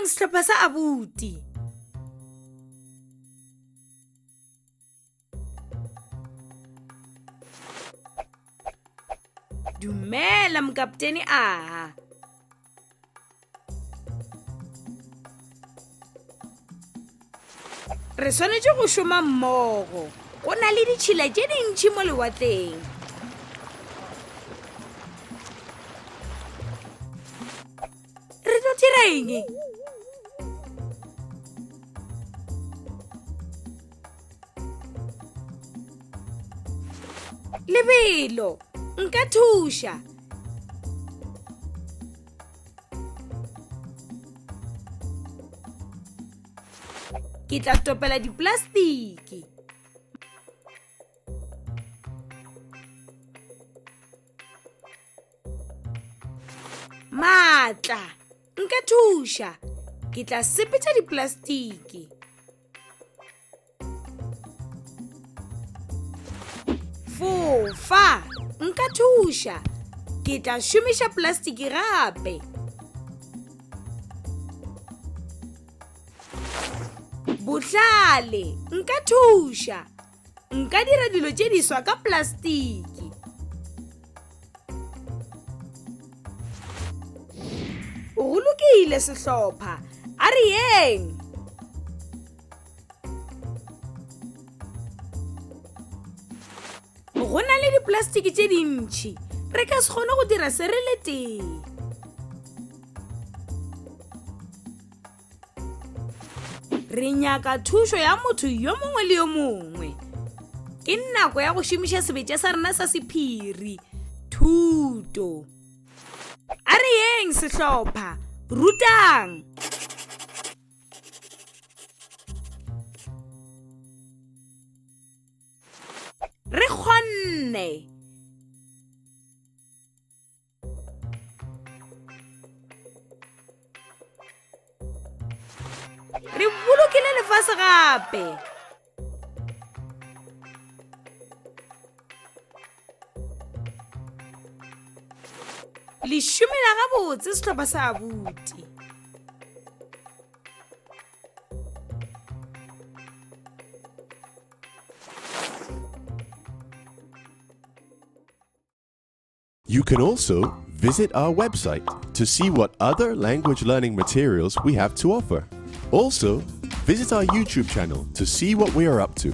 Dumelang sehlopha sa abuti. Dumela mokaptene aha. Re swanetše go šoma mmogo. Go na le ditšhila tše dintši mo lewatleng. Re tlo dira eng? Lebelo, nka thuša. Ke tla topela diplastiki. Maatla, nka thuša. Ke tla sepetša diplastiki. Fofa, nka thuša. Ke tla šomiša plastiki gape. Bohlale, nka thuša. Nka dira dilo tše diswa ka plastiki. Go lokile sehlopha, a re yeng. Go na le diplastiki tše dintši. Re ka se kgone go dira se re le tee. Re nyaka thušo ya motho yo mongwe le yo mongwe. Ke nako ya go šomiša sebetša sa rena sa sephiri, thuto. A re yeng sehlopha, rutang! Re kgonne! Re bolokile lefase gape. Le šomela gabotse sehlopha sa abuti. You can also visit our website to see what other language learning materials we have to offer. Also, visit our YouTube channel to see what we are up to.